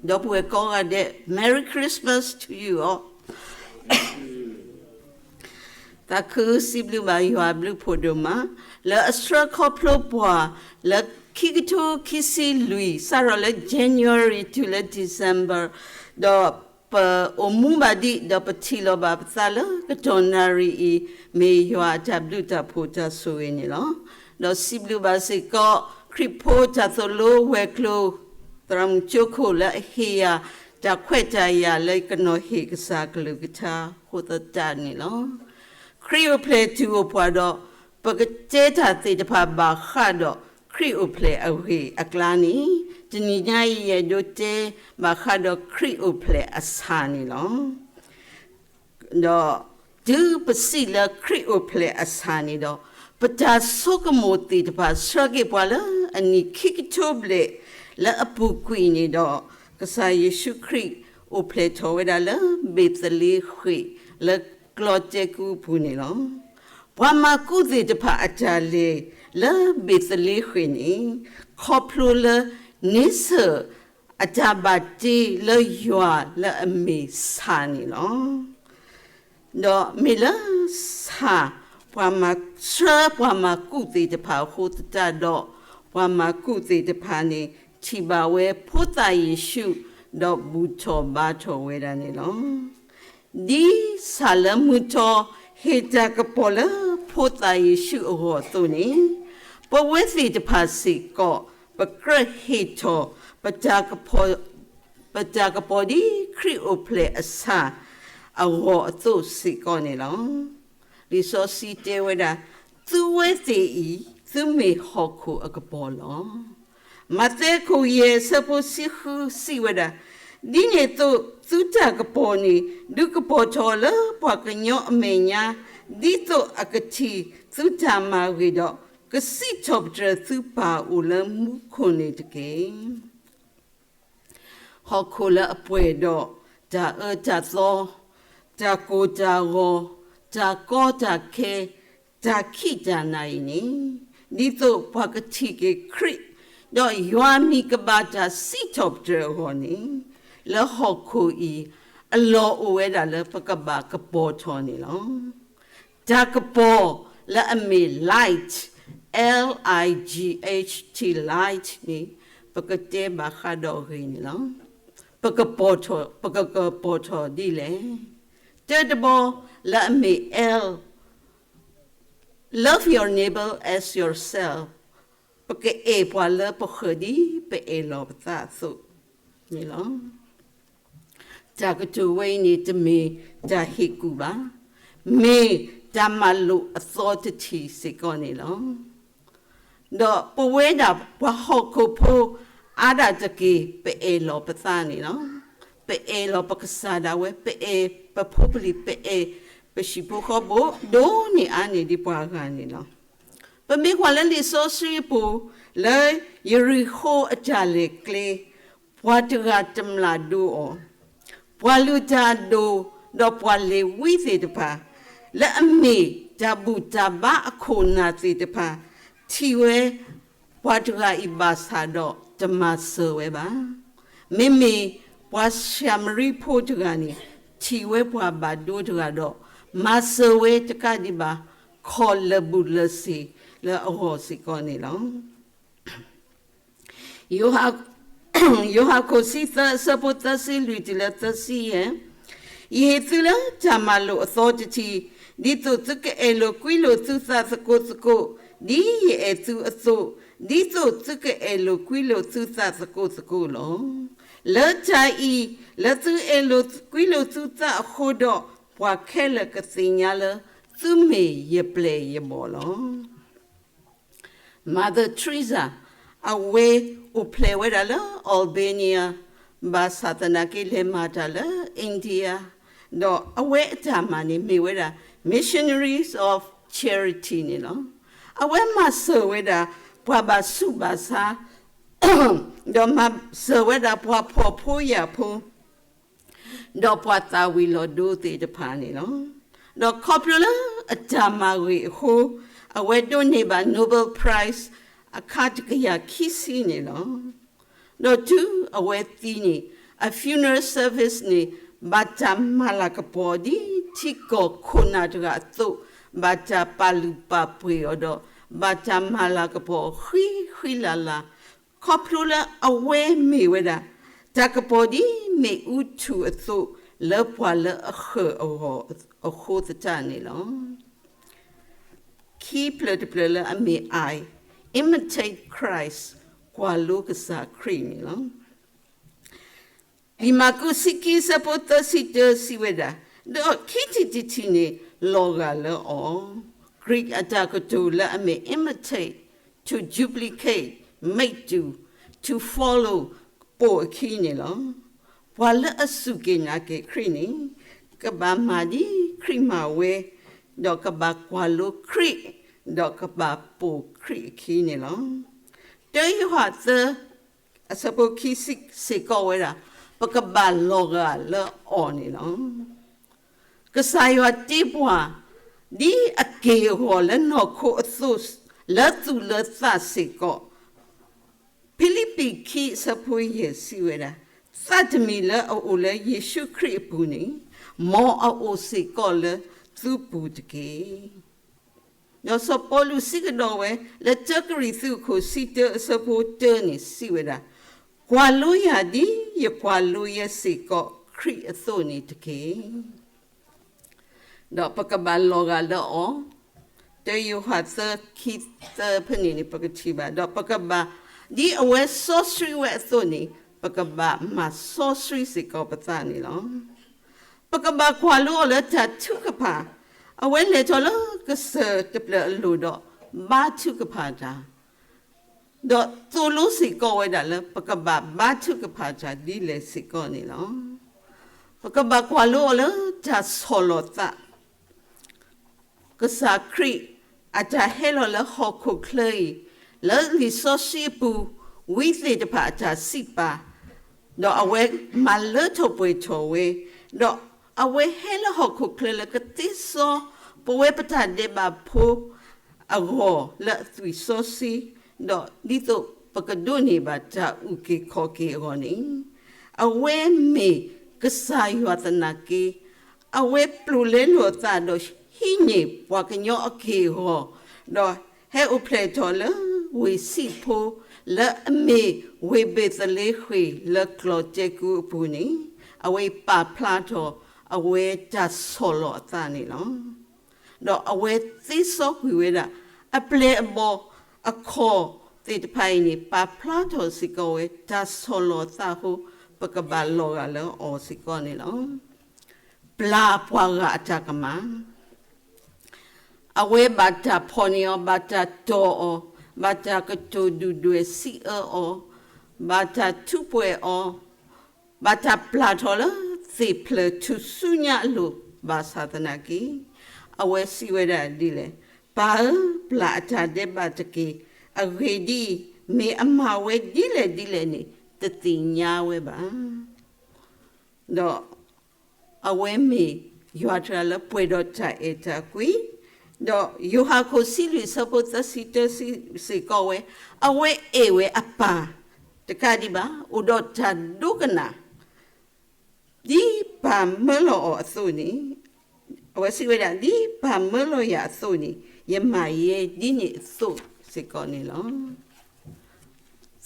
ဒီပုၢ်ဝဲၢ်ကိးဂၤဒဲး Merry Christmas to you all. သးခုစံးဘျုးဘၣ်ယွၤအဘျုးဖှိၣ်ဒိၣ်မး လၢအဆှၢခီဖျိပှၤ လၢခံကထိခံဆံလွံၢ် စးထီၣ်လၢ January တုၤလၢ December ဒီးပအိၣ်မူဘၣ်ဒံး ဒီးပထံၣ်လိာ်ဘၣ်ပသးလၢကတီၢ်နၣ်ရံၣ်အံၤ မ့ၢ်ယွၤအတၢ်ဘျုးတၢ်ဖှိၣ်တၢ်ဆိၣ်ဂ့ၤန့ၣ်လီၤ. ဒီးစံးဘျုးဘၣ်စ့ၢ်ကီး ခရံာ်ဖိတၢ်သိၣ်လိဝဲၤကျိၤ သရၣ်မုၣ်ကၠိခိၣ်လၢအဟ့ၣ်ယၤ တၢ်ခွဲးတၢ်ယာ်လၢကနီၤဟ့ၣ်ကစၢ်ကလုၢ်ကထါအဃိသတးန့ၣ်လီၤ. ခရံာ်အိၣ်ဖျဲၣ်တုၤအိၣ်ပှၤဒီး ပကတဲတၢ်သ့ၣ်တဖၣ်ဘၣ်ဃးဒီးခရံာ်အိၣ်ဖျဲၣ်အဂ့ၢ်အကျါန့ၣ် တနံၤညါအံၤယအဲၣ်ဒိးတဲဘၣ်ဃးဒီးခရံာ်အိၣ်ဖျဲၣ်အဆၣ်န့ၣ်လီၤ. ဒီးတုၤပစံးလၢခရံာ်အိၣ်ဖျဲၣ်အဆၣ်န့ၣ်ဒီး ပတၢ်ဆိကမိၣ်သ့ၣ်တဖၣ် ဆှၢက့ၤပှၤလၢအနံၣ်ခံကထိဘျဲၣ် လၢအပူၤကွံာ်န့ၣ်ဒီး ကစၢ်ယ့ၣ်ၡူးခရံာ်အိၣ်ဖျဲၣ်ထီၣ်ဝဲဒၣ်လၢဘ့းသလ့ဃ့ၣ် လၢကျီတဲကူပူၤန့ၣ်လီၤ. ပှၤမၤကူၣ်သ့ၣ်တဖၣ်အတၢ်လဲၤလၢဘ့းသလ့ဃ့ၣ်န့ၣ် ခီဖျိလၢန့ဆၢၣ်အတၢ်ဘၣ်တ့လၢယွၤလၢအမ့ၢ်ဆၣ်န့ၣ်လီၤ. ဒီးမ့ၢ်လၢဆၣ် ပှၤမၤဆှၢပှၤမၤကူၣ်သ့ၣ်တဖၣ်အဃိသတးဒီး ပှၤမၤကူၣ်သ့ၣ်တဖၣ်န့ၣ် ထံၣ်ဘၣ်ဝဲဖိသၣ်ယ့ၣ်ၡူး ဒီးဘူၣ်ထီၣ်ဘါထီၣ်ဝဲဒၣ်န့ၣ်လီၤ. ဒ်ဆၣ်လၢမုၢ်ထီၣ်ဟ့ၣ်တၢ်ကပီၤလၢဖိသၣ်ယ့ၣ်ၡူးအဂီၢ်အသိးန့ၣ် ပဝဲသ့ၣ်တဖၣ်စ့ၢ်ကီး ပကြၢးဟ့ၣ်ထီၣ် ပတၢ်ကပီၤ ပတၢ်ကပီၤဒ်ခရံာ်အိၣ်ဖျဲၣ်အဆၣ်အဂီၢ်အသိးစ့ၢ်ကီးန့ၣ်လီၤ. လံာ်စီဆှံတဲဝဲဒၣ်, သုဝဲသ့ၣ်အံၤ သုမ့ၢ်ဟီၣ်ခိၣ်အကပီၤလီၤ. မးသဲခိၣ်ယဲၢ်ဆၢဖိတဆံဃုစံးဝဲဒၣ်, ဒ်န့ၣ်အသိးသုတၢ်ကပီၤန့ၣ် ဒုးကပီၤထီၣ်လၢပှၤကညီအမဲာ်ညါ, ဒ်သိးအကထံၣ်သုတၢ်မၤဂ့ၤဒီး ကစံးထီၣ်ပတြၢၤသုပၢ်အိၣ်လၢမူခိၣ်န့ၣ်တက့ၢ်. ဟီၣ်ခိၣ်လၢအပှဲၤဒီးတၢ်အၢတၢ်သီ, တၢ်ကိၢ်တၢ်ဂီၤ, တၢ်ကီတၢ်ခဲ, တၢ်ခံးတၢ်နၤအံၤန့ၣ်, ဒ်သိးပှၤကထံၣ်က့ၤခရံာ်, ဒီးယွၤမံၤကဘၣ်တၢ်စံးထီၣ်ပတြၢၤအဂီၢ်န့ၣ်, လၢဟီၣ်ခိၣ်အံၤ အလီၢ်အိၣ်ဝဲဒၣ်လၢပကဘၣ်ကပီၤထီၣ်န့ၣ်လီၤ. တၢ်ကပီၤလၢအမ့ၢ် light, L I G H T, light န့ၣ် ပကတဲဘၣ်ဃးဒီးအဂ့ၢ်န့ၣ်လီၤ. ပကပီၤထီၣ်, ပကကပီၤထီၣ်ဒ်လဲၣ်. တၢတဘီလၢအမ့ၢ် L, love your neighbor as yourself, ပကအဲၣ်ပှၤလၢပဃၢၤဒ်ပအဲၣ်လီၤပသးအသိးန့ၣ်လီၤ. တၢ်ကတိၤဝဲအံၤန့ၣ် တမ့ၢ်တၢ်ဟ့ၣ်ကူၣ်ဘၣ်, မ့ၢ်တၢ်မၤလိာ်အသီတထံၣ်စ့ၢ်ကီးန့ၣ်လီၤ. ဒီးပဝဲဒၣ်ပှၤဟီၣ်ခိၣ်ဖိအါဒၣ်တက့ၢ် ပအဲၣ်လီၤပသးန့ၣ်လီၤ. ပအဲၣ်လီၤပကစၢ်ဒၣ်ဝဲ, ပအဲၣ်ပဖိပလံၤ, ပအဲၣ်ပဟံၣ်ဖိဃီဖိ ဒိၣ်န့ၢ်အါန့ၢ်ဒံးပှၤဂၤန့ၣ်လီၤ. ပမ့ၢ်ကွၢ်လၢလံာ်စီဆှံအပူၤ, လၢယရံၣ်ဃိအတၢ်လဲၤကျဲ, ပှၤတဂၤတမျၢ်ဒိအီၤ, ပှၤလုၢ်တၢ်အဒိၣ်, ဒီးပှၤလ့ၤဝံသ့ၣ်တဖၣ်, လၢအမ့ၢ်တၢ်ဘူၣ်တၢ်ဘါအခိၣ်နၢ်သ့ၣ်တဖၣ်, ထံၣ်ဝဲပှၤတဂၤအံၤဘၣ်ဆၣ်ဒီးတမၤစၢၤဝဲဘၣ်. မ့မ့ၢ်ပှၤၡၤမရံဖိတဂၤန့ၣ်, ထံၣ်ဝဲပှၤဘၣ်ဒိတဂၤဒီး, မၤစၢၤဝဲတကးဒံးဘၣ်, ခီၣ်လၢာ်ဘူၣ်လၢာ်စ့ၤလၢအဂီၢ်စ့ၢ်ကီးန့ၣ်လီၤ. ယိၤဟၣ်, ယိၤဟၣ်ခိၣ်ဆံသၢအဆၢဖိသၢဆံလွံၢ်တုၤလၢသၢဆံယဲၢ်, ယဟ့ၣ်သုလၢတၢ်မၤလိာ်အသီတထံၣ်, ဒ်သိးသုကအဲၣ်လိာ်ကွံလိာ်သုသးသကိးသကိး, ဒ်ယအဲၣ်သုအသိး, ဒ်သိးသုကအဲၣ်လိာ်ကွံလိာ်သုသးသကိးသကိးလီၤ. လၢတၢ်အံၤ, လၢသုအဲၣ်လိာ်ကွံလိာ်သုသးအဃိဒီး, ပှၤခဲလၢာ်ကသ့ၣ်ညါလၢသုမ့ၢ်ယပျဲၢ်ယဘီၣ်လီၤ. Mother Teresa, အဝဲအိၣ်ဖျဲၣ်ဝဲဒၣ်လၢ Albania, ဘၣ်ဆၣ်သနာ်က့လဲၤမၤတၢ်လၢ India, ဒီးအဝဲအတၢ်မၤန့ၣ်မ့ၢ်ဝဲဒၣ် Missionaries of Charity န့ၣ်လီၤ. အဝဲမၤစၢၤဝဲဒၣ်ပှၤဘၣ်ဆူးဘၣ်ဆါ, ဒီးမၤစၢၤဝဲဒၣ်ပှၤဖှီၣ်ဖိယာ်ဖိ ဒီးပှၤသးဝံၤလီၤဒိသ့ၣ်တဖၣ်န့ၣ်လီၤ. ဒီးခီဖျိလၢအတၢ်မၤဂ့ၤအဃိ, အဝဲဒိးန့ၢ်ဘၣ် Nobel Prize အခါတကယၤခံဆံန့ၣ်လီၤ. ဒီးတုၤအဝဲသံန့ၣ် အ funeral service န့ၣ် ဘၣ်တၢ်မၤလၤကပီၤဒ်ထံကီၢ်ခိၣ်နၢ်တဂၤအသိး, ဘၣ်တၢ်ပာ်လုၢ်ပာ်ပှ့ၤအီၤဒီး ဘၣ်တၢ်မၤလၤကပီၤဃံဃံလၤလၤ, ခီဖျိလၢအဝဲမ့ၢ်ဝဲဒၣ် တၢ်ကပီၤဒ်မ့ၣ်အူထူၣ်အသိး လၢပှၤလၢအဃၢၤအဂီၢ်အဃိသတးန့ၣ်လီၤ. ခံဖျၢၣ်တဖျၢၣ်လၢအမ့ၢ် I, imitate Christ, ကွၢ်လိကစၢ်ခရံာ်န့ၣ်လီၤ. လံာ်မၢ်ကူး ဆံခံ အဆၢဖိ သၢဆံတၢ စံးဝဲဒၣ်, ဒီးခံထံၣ်တထံၣ်န့ၣ် လီၤဂာ်လၢအီၤ, Greek အတၢ်ကတိၤလၢအမ့ၢ် imitate, to duplicate, mate to, to follow, ပိာ်အခံန့ၣ်လီၤ. ပှၤလၢအစူၢ်က့ၤနာ်က့ၤခရံာ်န့ၣ် ကဘၣ်မၤဒ်ခရံာ်မၤဝဲ, ဒီးကဘၣ်ကွၢ်လိခရံာ်, ဒီးကဘၣ်ပိာ်ခရံာ်အခံန့ၣ်လီၤ. တၢယိၤဟၣ်သၢ အဆၢဖိခံ စံးစ့ၢ်ကီးဝဲဒၣ် ပကဘၣ်လီၤဂာ်လၢအီၤန့ၣ်လီၤ. ကစၢ်ယွၤတ့ပှၤ ဒ်အက့ၢ်အဂီၤလၢနီၢ်ခိအသိး လၢသူၣ်လၢသးစ့ၢ်ကီး, ဖံလံးပံး ခံ အဆၢဖိယဲၢ် စံးဝဲဒၣ်, သးတမံၤလၢအအိၣ်လၢယ့ၣ်ၡူးခရံာ်အပူၤန့ၣ်, မ်အအိၣ်စ့ၢ်ကီးလၢသုပူၤတက့ၢ်. ဒီးစီၤပီလူးစံးကဒီးဝဲ လၢတၢကရံၣ်သူး အခိၣ်တဆံတၢ အဆၢဖိတၢန့ၣ် စံးဝဲဒၣ်, ကွၢ်လိယၤဒ်ယကွၢ်လိယဲစ့ၢ်ကီးခရံာ်အသိးန့ၣ်တက့ၢ်. ဒီးပကဘၣ်လီၤဂာ်လၢအီၤ, တၢယိၤဟၣ်သၢ ခံ သၢ ဖဲန့ၣ်န့ၣ် ပကထံၣ်ဘၣ်, ဒီးပကဘၣ် ဒ်အဝဲစီဆှံဝဲအသိးန့ၣ် ပကဘၣ်မၤစီဆှံစ့ၢ်ကီးပသးန့ၣ်လီၤ. ပကဘၣ်ကွၢ်လိအီၤလၢတၢ်ထုကဖၣ်, အဝဲလဲၤထီၣ်လၢကစၢၢ်တဖျၢၣ်အလိၤဒီး ဘါထုကဖၣ်တၢ်, ဒီးသိၣ်လိစ့ၢ်ကီးဝဲဒၣ်လၢ ပကဘၣ်ဘါထုကဖၣ်တၢ်ဒ်လဲၣ်စ့ၢ်ကီးန့ၣ်လီၤ. ပကဘၣ်ကွၢ်လိအီၤလၢတၢ်ဆီၣ်လီၤသး ကစၢ်ခရံာ် အတၢ်ဟဲလီၤလၢဟီၣ်ခိၣ်ချၢအံၤ, လၢလံာ်စီဆှံအပူၤ ဝံသ့ၣ်တဖၣ်အတၢ်စံးပာ်, ဒီးအဝဲမၤလၢထီၣ်ပှဲၤထီၣ်ဝဲ, ဒီးအဝဲဟဲလၢဟီၣ်ခိၣ်ချၢလၢကသ့စီ ပဝဲပတၢ်ဒဲးဘးဖိအဂီၢ်လၢအသွံၣ်စီဆှံ, ဒီးဒ်သိးပကဒိးန့ၢ်ဘၣ်တၢ်အုၣ်က့ၤခီၣ်က့ၤအဂီၢ်န့ၣ်, အဝဲမ့ၢ်ကစၢ်ယွၤသနာ်က့ အဝဲပျိာ်လဲလိာ်အသးဒီးဟံးန့ၢ်ပှၤကညီအက့ၢ်အဂီၤ, ဒီးဟဲအိၣ်ဖျဲၣ်ထီၣ်လၢဝ့ၢ်စံၣ်ဖိ လၢအမ့ၢ်ဝ့ၢ်ဘ့းသလ့ဃ့ၣ်လၢကျီၢ်စဲးကူအပူၤန့ၣ်, အဝဲပာ်ဖျါထီၣ်အဝဲတၢ်ဆီၣ်လီၤအသးန့ၣ်လီၤ. ဒီးအဝဲသ့စီကွံာ်ဝဲဒၣ် အပျဲၢ်အဘီၣ်အခီၣ်သ့ၣ်တဖၣ်အံၤန့ၣ် ပာ်ဖျါထီၣ်စ့ၢ်ကီးဝဲတၢ်ဆီၣ်လီၤအသးအဃိ, ပကဘၣ်လီၤဂာ်လၢအီၤစ့ၢ်ကီးန့ၣ်လီၤ. ပျၢ်ပှၤဂၤအတၢ်ကမၣ် အဝဲဘၣ်တၢ်ဖီၣ်န့ၢ်အီၤ, ဘၣ်တၢ်တီၢ်အီၤ, ဘၣ်တၢ်ကတိၤဒုၣ်ဒွဲၣ်စံးအၢအီၤ, ဘၣ်တၢ်ထူးပှဲၤအီၤ, ဘၣ်တၢ်ပျၢ်ထီၣ်လၢသ့ၣ်ဖျၢၣ်ထူၣ်စုညါအလိၤ, ဘၣ်ဆၣ်သနာ်က့ အဝဲစံးဝဲဒၣ်ဒ်လဲၣ်, ပၢ်ဧၢ, ပျၢ်အတၢ်ဒဲးဘးတက့ၢ်. အဂ့ၢ်ဒ်အံၤ, မ့ၢ်အမၤဝဲဒ်လဲၣ်ဒ်လဲၣ်န့ၣ် တသ့ၣ်ညါဝဲဘၣ်. ဒီးအဝဲမ့ၢ်ယွၤတဂၤလၢပှဲၤဒီးတၢ်အဲၣ်တၢ်ကွံ, ဒီးယိၤဟၣ်ခိၣ်ဆံလွံၢ်ဆၢဖိသၢဆံတၢ စံးစ့ၢ်ကီးဝဲ, အဝဲအဲၣ်ဝဲအပၢ်တကးဒံးဘၣ်, အိၣ်ဒီးတၢ်ဒိကနၣ် ဒ်ပၢ်မၢလီၤအီၤအသိးန့ၣ်, အဝဲစံးဝဲဒၣ်, ဒ်ပၢ်မၢလီၤယၤအသိးန့ၣ် ယမၤယဲဒ်န့ၣ်အသိးစ့ၢ်ကီးန့ၣ်လီၤ.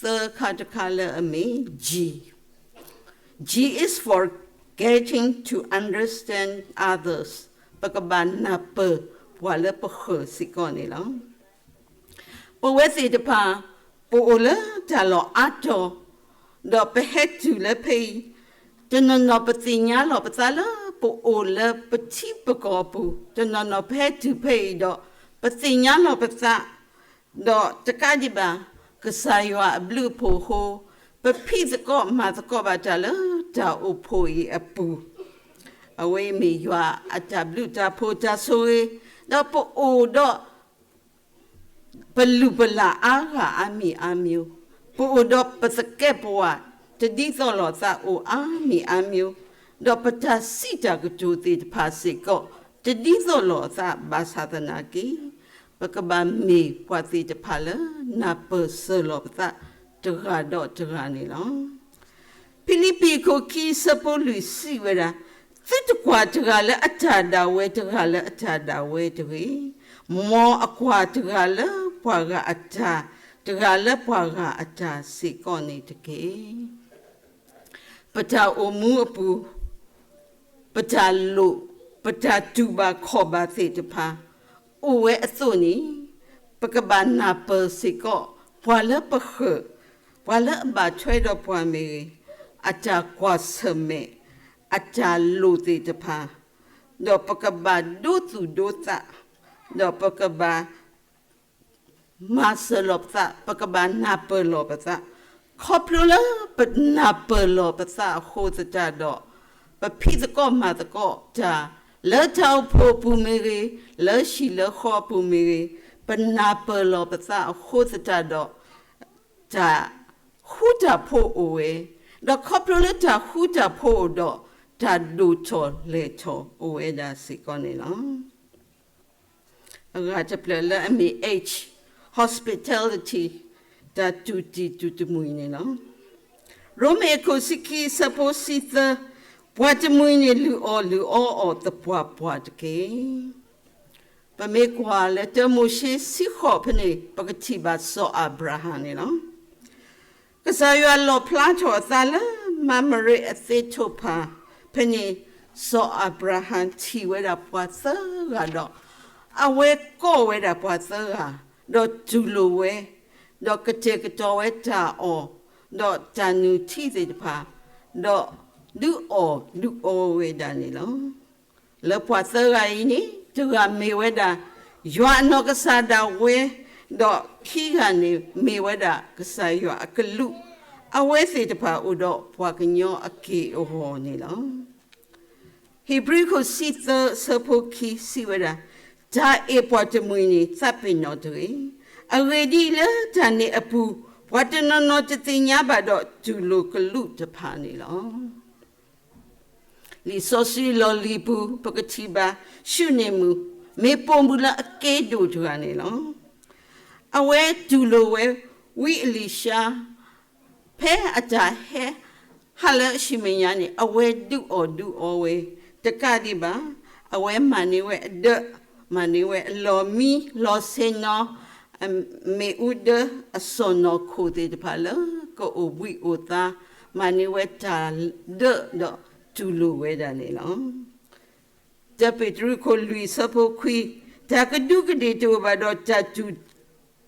သၢခါတခါလၢအမ့ၢ် G, G is for getting to understand others, ပကဘၣ်နၢ်ပၢၢ်ပှၤလၢပဃၢၤစ့ၢ်ကီးန့ၣ်လီၤ. ပဝဲသ့ၣ်တဖၣ် ပအိၣ်လၢတၢ်လီၢ်အါတီၤ, ဒီးပဟဲတုၤလၢဖဲအံၤ, တနီၤနီၤပသ့ၣ်ညါလီၤပသးလၢပအိၣ်လၢပထံပကီၢ်အပူၤ, တနီၤနီၤပဟဲတုၤဖဲအံၤဒီး ပသ့ၣ်ညါလီၤပသး ဒီးတကးဒံးဘၣ် ကစၢ်ယွၤအဘျုးအဖှိၣ်အဃိ, ပဖံးသကိးမၤသကိးဘၣ်တၢ်လၢတၢ်အိၣ်ဖှိၣ်အံၤအပူၤ, အဝဲအံၤမ့ၢ်ယွၤအတၢ်ဘျုးတၢ်ဖှိၣ်တၢ်ဆိၣ်ဂ့ၤ, ဒီးပအိၣ်ဒီး ပလုၢ်ပလၢ်အါဂၤအါမံၤအါမျိုး, ပအိၣ်ဒီးပသကဲးပဝးတဒ်သိးလိာ်သးအိၣ်အါမံၤအါမျိုး, ဒီးပတၢ်စံးတၢ်ကတိၤသ့ၣ်တဖၣ်စ့ၢ်ကီး တဒ်သိးလိာ်သးဘၣ်ဆၣ်သနာ်က့, ပကဘၣ်မ့ၢ်ပှၤသ့ၣ်တဖၣ်လၢနၢ်ပၢၢ်စၢၤလီၤပသး တဂၤဒီးတဂၤန့ၣ်လီၤ. ဖံလံးပံၤအခိၣ်ခံအဆၢဖိလွံၢ်စံးဝဲဒၣ်, သုတကွၢ်တဂၤလၢအတၢ်ဒၣ်ဝဲ တဂၤလၢအတၢ်ဒၣ်ဝဲတဂ့ၤ. မ်အကွၢ်တဂၤလၢပှၤဂၤအတၢ်, တဂၤလၢပှၤဂၤအတၢ်စ့ၢ်ကီးန့ၣ်တက့ၢ်. ပတၢ်အိၣ်မူအပူၤ ပတၢ်လိၣ် ပတၢ်တူၢ်ဘၣ်ခီၣ်ဘၣ်သ့ၣ်တဖၣ် အိၣ်ဝဲအသိးန့ၣ်, ပကဘၣ်နၢ်ပၢၢ်စ့ၢ်ကီး ပှၤလၢပဃၢၤ, ပှၤလၢအဘၣ်ထွဲဒီးပှၤမ့ၢ်ဂ့ၤ, အတၢ်ကွၢ်ဆၢၣ်မဲာ်, အတၢ်လိၣ်သ့ၣ်တဖၣ်, ဒီးပကဘၣ်ဒိသူၣ်ဒိသး, ဒီးပကဘၣ် မၤစၢၤလီၤပသး, ပကဘၣ်နၢ်ပၢၢ်လီၤပသး, ခီဖျိလၢပနၢ်ပၢၢ်လီၤပသးအဃိသတးဒီး, ပဖံးသကိးမၤသကိးတၢ်, လၢတၢ်အိၣ်ဖှိၣ်အပူၤမ့ၢ်ဂ့ၤ, လၢဟံၣ်လၢဃီအပူၤမ့ၢ်ဂ့ၤ, ပနၢ်ပၢၢ်လီၤပသးအဃိသတးဒီး, တၢ်ဃူတၢ်ဖိးအိၣ်ဝဲ, ဒီးခီဖျိလၢတၢ်ဃူတၢ်ဖိးအိၣ်ဒီး, တၢ်ဒိၣ်ထီၣ်လဲၢ်ထီၣ်အိၣ်ဝဲဒၣ်စ့ၢ်ကီးန့ၣ်လီၤ. အဂၤတဖျၢၣ်လၢအမ့ၢ် H, hospitality, တၢ်တူၢ်တံၢ်တူၢ်တမှံၤန့ၣ်လီၤ. ရိမ့ၤအခိၣ်ဆံခံအဆၢဖိဆံသၢ, ပှၤတမှံၤန့ၣ်လုၢ်အီၣ်လုၢ်အီအီၤသပှၢ်ပှၢ်တက့ၢ်. ပမ့ၢ်ကွၢ်လၢတၢမိၤၡ့ဆံဃိးဖဲန့ၣ် ပကထံၣ်ဘၣ်စီၤအၤဘြၤဟၣ်န့ၣ်လီၤ. ကစၢ်ယွၤလီၣ်ဖျါထီၣ်အသးလၢမၤမရ့အသ့ထိၣ်ဖးဖဲန့ၣ်, စီၤအၤဘြၤဟၣ်ထံၣ်ဝဲဒၣ်ပှၤသၢဂၤဒီး, အဝဲကိးဝဲဒၣ်ပှၤသၢဂၤ, ဒီးတူၢ်လိာ်ဝဲ, ဒီးကတဲာ်ကတီၤဝဲတၢ်အီၣ်, ဒီးတၢ်နုၢ်ထံသ့ၣ်တဖၣ်, ဒီးဒုးအီၣ်ဒုးအီဝဲဒၣ်န့ၣ်လီၤ. လၢပှၤသၢဂၤအံၤန့ၣ် တဂၤမ့ၢ်ဝဲဒၣ် ယွၤအနီၢ်ကစၢ်ဒၣ်ဝဲ, ဒီးခံဂၤန့ၣ် မ့ၢ်ဝဲဒၣ်ကစၢ်ယွၤအကလူး, အဝဲသ့ၣ်တဖၣ်အိၣ်ဒီးပှၤကညီအက့ၢ်အဂီၤန့ၣ်လီၤ. ဟ့းဘြံၤခိၣ်ဆံသၢဆၢဖိခံစံးဝဲဒၣ်, တၢ်အဲၣ်ပှၤတမှံၤန့ၣ် သးပ့ၤနီၣ်တဂ့ၤ. အဂ့ၢ်ဒ်အံၤ, လၢတၢ်န့ၣ်အပူၤ ပှၤတနီၤနီၤတသ့ၣ်ညါဘၣ်ဒီး တူၢ်လိာ်ကလူးတဖၣ်န့ၣ်လီၤ. လံာ်စီဆှံလီၢ်လံၤပူၤ ပကထံၣ်ဘၣ် ၡူနံၣ်မုၣ် မ့ၢ်ပိာ်မုၣ်လၢအကဲဒိၣ်တဂၤန့ၣ်လီၤ. အဝဲတူၢ်လိာ်ဝဲ ဝံအ့လံၡါ ဖဲအတၢ်ဟဲ ဟးလၢအဆူမဲာ်ညါန့ၣ် အဝဲဒုးအီၣ်ဒုးအီဝဲ တကးဒံးဘၣ် အဝဲမၤန့ၢ်ဝဲအဒၢး, မၤန့ၢ်ဝဲအလီၢ်မံ လီၢ်ဆ့ၣ်နီၤ, မ့ၣ်အူဒၢ အစီၢ်နီၤခိၣ်သ့ၣ်တဖၣ်လၢကအိၣ်ဘှံးအိၣ်သါ, မၤန့ၢ်ဝဲတၢ်ဒၢးဒီးတူၢ်လိာ်ဝဲဒၣ်န့ၣ်လီၤ. တၢပ့းတရူးခိၣ်လွံၢ်ဆၢဖိခွံ, တၢ်ကဒူးကဒ့ၣ်တအိၣ်ဘၣ်ဒီး တၢ်တူၢ်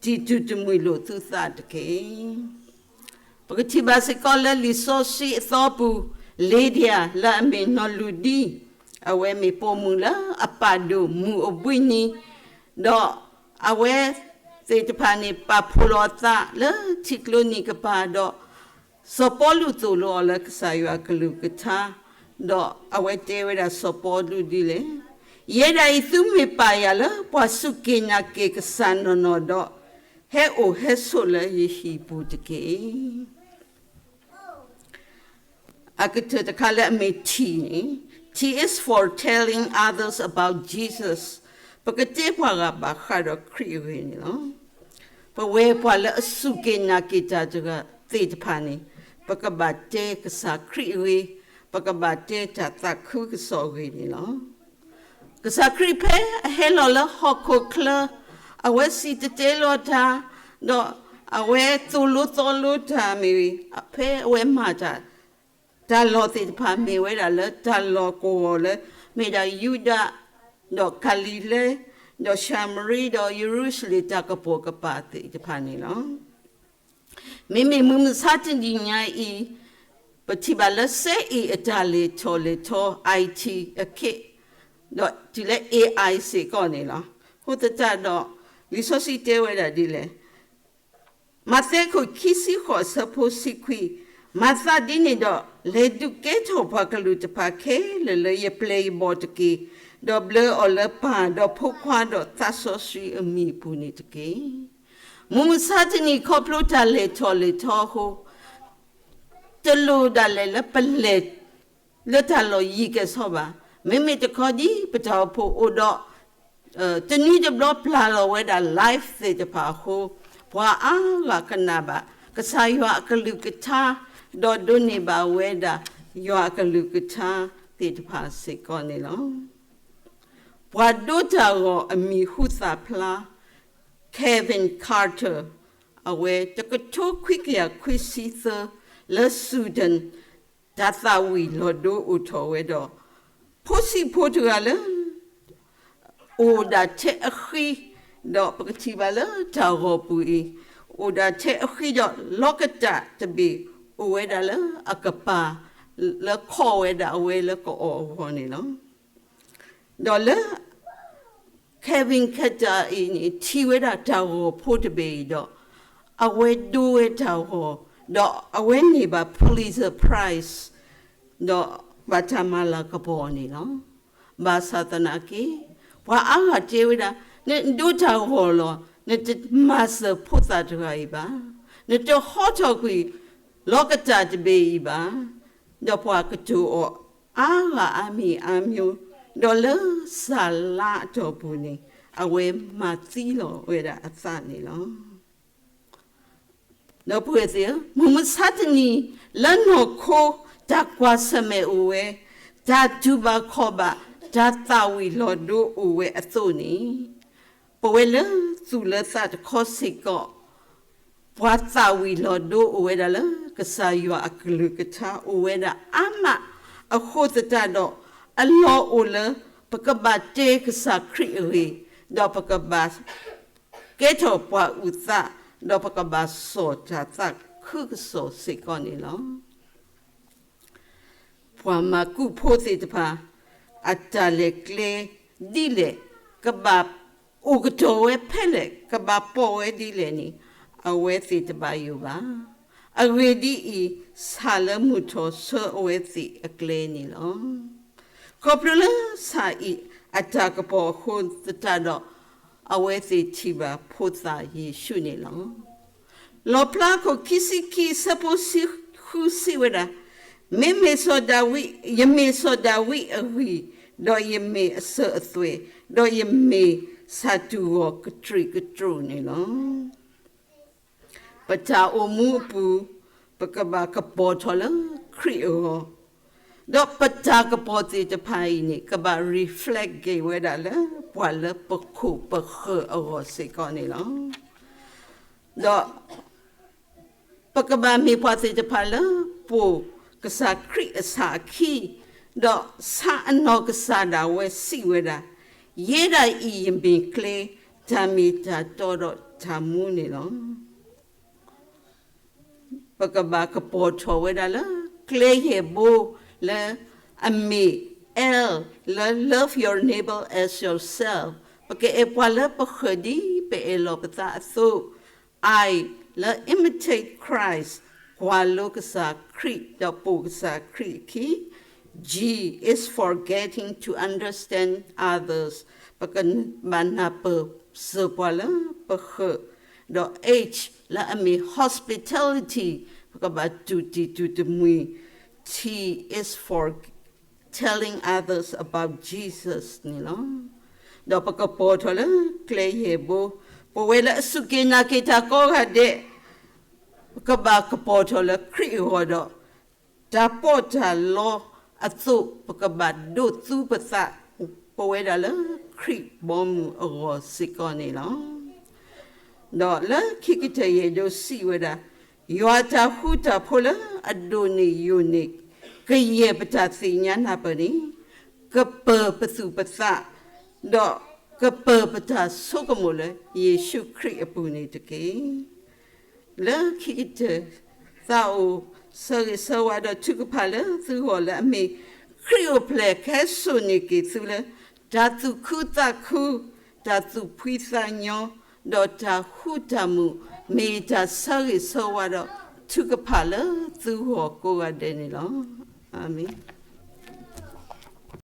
တံၢ်တူၢ်တမှံၤလိာ်သုသးတက့ၢ်. ပကထံၣ်ဘၣ်စ့ၢ်ကီးလၢလံာ်စီဆှံအသီပူၤ, လ့ဒံယၤ လၢအမ့ၢ်နီၢ်လူၤဒံ, အဝဲမ့ၢ်ပိာ်မုၣ်လၢအပာ်ဒိၣ်မုၢ်အိၣ်ဘှံးနံၤ, ဒီးအဝဲသ့ၣ်တဖၣ်န့ၣ် ပာ်ဖှိၣ်လီၤအသးလၢထံကျိနံၤကပၤဒီး စီၤပီလူးသိၣ်လိအီၤလၢကစၢ်ယွၤအကလုၢ်ကထါ, ဒီးအဝဲတဲဝဲဒၣ်စီၤပီလူးဒ်လဲၣ်, ယဲဒၣ်အံၤသုမ့ၢ်ပာ်ယၤလၢပှၤစူၢ်က့ၤနာ်က့ၤကစၢ်နီၢ်နီၢ်ဒီး, ဟဲအိၣ်ဟဲဆိးလၢယဟံၣ်ပူၤတက့ၢ်. အကတၢၢ်တခါလၢအမ့ၢ် T န့ၣ်, T is for telling others about Jesus. ပကတဲပှၤဂၤဘၣ်ဃးဒီးခရံာ်အဂ့ၢ်န့ၣ်လီၤ. ပဝဲပှၤလၢအစူၢ်က့ၤနာ်က့ၤတၢ်တဂၤသ့ၣ်တဖၣ်န့ၣ်, ပကဘၣ်တဲကစၢ်ခရံာ်အဂ့ၢ်, ပကဘၣ်တဲတၢ်သးခုကစီၣ်အဂ့ၢ်န့ၣ်လီၤ. ကစၢ်ခရံာ်ဖဲအဟဲလီၤလၢဟီၣ်ခိၣ်ချၢ, အဝဲစံၣ်တဲၤတဲလီၤတၢ်, ဒီးအဝဲသိၣ်လိသီလိတၢ်မ့ၢ်ဂ့ၤ, ဖဲအဝဲမၤတၢ်, တၢ်လီၢ်သ့ၣ်တဖၣ်မ့ၢ်ဝဲဒၣ်လၢတၢ်လီၢ်ကဝီၤလၢ မ့ၢ်ဒၣ်ယူဒၤ, ဒီးကၤလံၤလဲ, ဒီးၡၤမရံ, ဒီးယရူၤၡလ့ၣ်တၢ်ကပိာ်ကပၤသ့ၣ်တဖၣ်န့ၣ်လီၤ. မ့မ့ၢ်မုၢ်မဆါတနံၤညါအံၤ, ပထံၣ်ဘၣ်လၢစဲအ့ၣ်အတၢ်လဲၤထီၣ်လဲၤထီ IT အခ့, ဒီးတုၤလၢ AI စ့ၢ်ကီးန့ၣ်လီၤ. အဃိသတးဒီး, လံာ်စီဆှံတဲဝဲဒၣ်ဒ်လဲၣ်, မးသဲခိၣ်ခံဆံဃိးဆၢဖိဆံခွံ, မၤသးဒ်န့ၣ်ဒီး, လဲၤဒုးကဲထီၣ်ပှၤကလုာ်တဖၣ်ခဲလၢာ်လၢယပျဲၢ်ယဘီၣ်တက့ၢ်, ဒီးဘျၢအီၤလၢပၢ်, ဒီးဖိခွါဒီးသးစီဆှံအမံၤအပူၤန့ၣ်တက့ၢ်. မုၢ်မဆါတနံၤခီဖျိတၢ်လဲၤထီၣ်လဲၤထီအဃိ, တလိၣ်ဒၣ်လဲာ်လၢပလဲၤ လၢတၢ်လီၢ်ယံၤကဲၣ်ဆိးဘၣ်. မ့မ့ၢ်တခီဒ်ပတၢ်အိၣ်ဖှိၣ်အိၣ်ဒီး တနွံတဘျီပျၢ်လီၤဝဲဒၣ် live သ့ၣ်တဖၣ်အဃိ, ပှၤအါဂၤကနၣ်ဘၣ် ကစၢ်ယွၤအကလုၢ်ကထါ, ဒီးဒိးန့ၢ်ဘၣ်ဝဲဒၣ် ယွၤအကလုၢ်ကထါသ့ၣ်တဖၣ်စ့ၢ်ကီးန့ၣ်လီၤ. ပှၤဒိတၢ်ဂီၤအမံၤဟူသၣ်ဖျါ Kevin Carter အဝဲတကထိခွံကယၤခွံဆံသၢ လၢ Sudan တၢ်သၣ်ဝံၤလီၤဒိအိၣ်ထီၣ်ဝဲဒီး ဖိဆံးဖိတဂၤလၢ အိၣ်ဒၣ်ထဲအဃံ, ဒီးပကထံၣ်ဘၣ်လၢတၢ်ဂီၤပူၤအံၤ အိၣ်ဒၣ်ထဲအဃံဒီး လီကတၢ်တဘ့ၣ်အိၣ်ဝဲဒၣ်လၢအကပၤ လၢခီၣ်ဝဲဒၣ်အဝဲလၢကအီၣ်အဂီၢ်န့ၣ်လီၤ. ဒီးလၢ Kevin Carter အံၤန့ၣ် ထံၣ်ဝဲဒၣ်တၢ်ဂီၤဖိတဘ့ၣ်အံၤဒီး အဝဲဒိဝဲတၢ်ဂီၤ, ဒီးအဝဲန့ၢ်ဘၣ် Pulitzer Prize ဒီးဘၣ်တၢ်မၤလၤကပီၤန့ၣ်လီၤ. ဘၣ်ဆၣ်သနာ်က့ ပှၤအါဂၤတဲဝဲဒၣ် နဒိတၢ်ဂီၤလီၤ, နတမၤစၢၤဖိသၣ်တဂၤအံၤဘၣ်, နတဟီထီၣ်ကွံာ်လီကတၢ်တဘ့ၣ်အံၤဘၣ်, ဒီးပှၤကတိၤအီၤအါဂၤအါမံၤအါမံၤ, ဒီးလၢစၢ်လါအတီၢ်ပူၤန့ၣ် အဝဲမၤသံလီၤဝဲဒၣ်အသးန့ၣ်လီၤ. ဒီပုၢ်ဝဲၢ်သ့ၣ်ဧၢ, မုၢ်မဆါတနံၤ လၢနီၢ်ခိ တၢ်ကွၢ်ဆၢၣ်မဲာ်အိၣ်ဝဲ, တၢ်တူၢ်ဘၣ်ခီၣ်ဘၣ်, တၢ်သၣ်ဝံၤလီၤဒိအိၣ်ဝဲအသိးန့ၣ်, ပဝဲလၢသူၣ်လၢသးတခီစ့ၢ်ကီး ပှၤသၣ်ဝံၤလီၤဒိအိၣ်ဝဲဒၣ်လၢ ကစၢ်ယွၤအကလုၢ်ကထါအိၣ်ဝဲဒၣ်အါမးအဃိသတးဒီး, အလီၢ်အိၣ်လၢပကဘၣ်တဲကစၢ်ခရံာ်အဂ့ၢ်, ဒီးပကဘၣ်ကဲထီၣ်ပှၤအုၣ်သး, ဒီးပကဘၣ်စိာ်တၢ်သးခုကစီၣ်စ့ၢ်ကီးန့ၣ်လီၤ. ပှၤမၤကူၣ်ဖိသ့ၣ်တဖၣ် အတၢ်လဲၤကျဲဒ်လဲၣ်, ကဘၣ်အိၣ်ကတီၢ်ဝဲဖဲလဲၣ်, ကဘၣ်ပိာ်ဝဲဒ်လဲၣ်န့ၣ် အဝဲသ့ၣ်တဘၣ်ယိၣ်ဘၣ်. အဂ့ၢ်ဒ်အံၤ, ဆၣ်လၢမုၢ်ထီၣ်ဆၢအဝဲသ့ၣ်အကျဲန့ၣ်လီၤ. ခီဖျိလၢဆၣ်အံၤအတၢ်ကပီၤအဃိသတးဒီး, အဝဲသ့ၣ်ထံၣ်ဘၣ်ဖိသၣ်ယ့ၣ်ၡူးန့ၣ်လီၤ. လီၣ်ဖျါအခိၣ်ခံဆံခံ ဆၢဖိဆံဃုစံးဝဲဒၣ်, မ့မ့ၢ်စီၤဒၤဝံး, ယမ့ၢ်စီၤဒၤဝံးအဂံၢ်, ဒီးယမ့ၢ်အစၢၤအသွဲၣ်, ဒီးယမ့ၢ်ဆၣ်တူၢ်ဂီၤကတြူၢ်ကတြူၢ်န့ၣ်လီၤ. ပတၢ်အိၣ်မူအပူၤ, ပကဘၣ်ကပီၤထီၣ်လၢခရံာ်အဂီၢ်, ဒီးပတၢ်ကပီၤသ့ၣ်တဖၣ်အံၤန့ၣ် ကဘၣ် reflect က့ၤဝဲဒၣ်လၢပှၤလၢပခိၣ်ပဃၢၤအဂီၢ်စ့ၢ်ကီးန့ၣ်လီၤ. ဒီး ပကဘၣ်မ့ၢ်ပှၤသ့ၣ်တဖၣ်လၢပိာ်ကစၢ်ခရံာ်အဆၣ်အခံ, ဒီးဆၣ်အနီၢ်ကစၢ်ဒၣ်ဝဲစံးဝဲဒၣ်, ယဲဒၣ်အံၤယမ့ၢ်ကျဲ, တၢ်မ့ၢ်တၢ်တီဒီးတၢ်မူန့ၣ်လီၤ. ပကဘၣ်ကပီၤထီၣ်ဝဲဒၣ်လၢကျဲယဲၢ်ဘိလၢအမ့ၢ် L လၢ Love your neighbor as yourself, ပကအဲၣ်ပှၤလၢပဃၢၤဒ်ပအဲၣ်လီၤပသးအသိး, I လၢ imitate Christ, ကွၢ်လိကစၢ်ခရံာ်ဒီးပိာ်ကစၢ်ခရံာ်အခံ, G is forgetting to understand others, ပကဘၣ်နၢ်ပၢၢ်စၢၤပှၤလၢပဃၢၤ, ဒီး H လၢအမ့ၢ် hospitality, ပကဘၣ်တူၢ်တံၢ်တူၢ်တမှံၤ, T is for telling others about Jesus န့ၣ်လီၤ. ဒီးပကပီၤထီၣ်လၢကျဲယဲၢ်ဘိ, ပဝဲလၢအစူၢ်က့ၤနာ်က့ၤတၢ်ကိးဂၤဒဲး, ပကဘၣ်ကပီၤထီၣ်လၢခရံာ်အဂီၢ်ဒီး, တၢ်ပီးတၢ်လီအသိး ပကဘၣ်ဒိးသူပသး, ပဝဲဒၣ်လၢခရံာ်ဘီမုၢ်အဂီၢ်စ့ၢ်ကီးန့ၣ်လီၤ. ဒီးလၢခံကတၢၢ်ယအဲၣ်ဒိးစံးဝဲဒၣ်, ယွၤအတၢ်ဃူတၢ်ဖိးလၢအဒိၣ်န့ၢ်ယိာ်န့ၢ် ကယဲၢ်ပတၢ်သ့ၣ်ညါနၢ်ပၢၢ်န့ၣ်, ကပၢၤပသူၣ်ပသး, ဒီးကပၢၤပတၢ်ဆိကမိၣ်လၢယ့ၣ်ၡူးခရံာ်အပူၤန့ၣ်တက့ၢ်. လၢခံကတၢၢ် သးအိၣ်ဆၢဂ့ၤဆၢဝါဒီးထုကဖၣ်လၢသုဂီၢ်လၢအမ့ၢ် ခရံာ်အိၣ်ဖျဲၣ်ကဟဲစိာ်န့ၢ်က့ၤသုလၢ တၢ်သူၣ်ခုသးခု, တၢ်သူၣ်ဖှံသးညီ, ဒီးတၢ်ဃူတၢ်မုာ်, မ့ၢ်တၢ်ဆၢဂ့ၤဆၢဝါဒီးထုကဖၣ်လၢသုဂီၢ်ကိးဂၤဒဲးန့ၣ်လီၤ. အၤမ့ၣ်.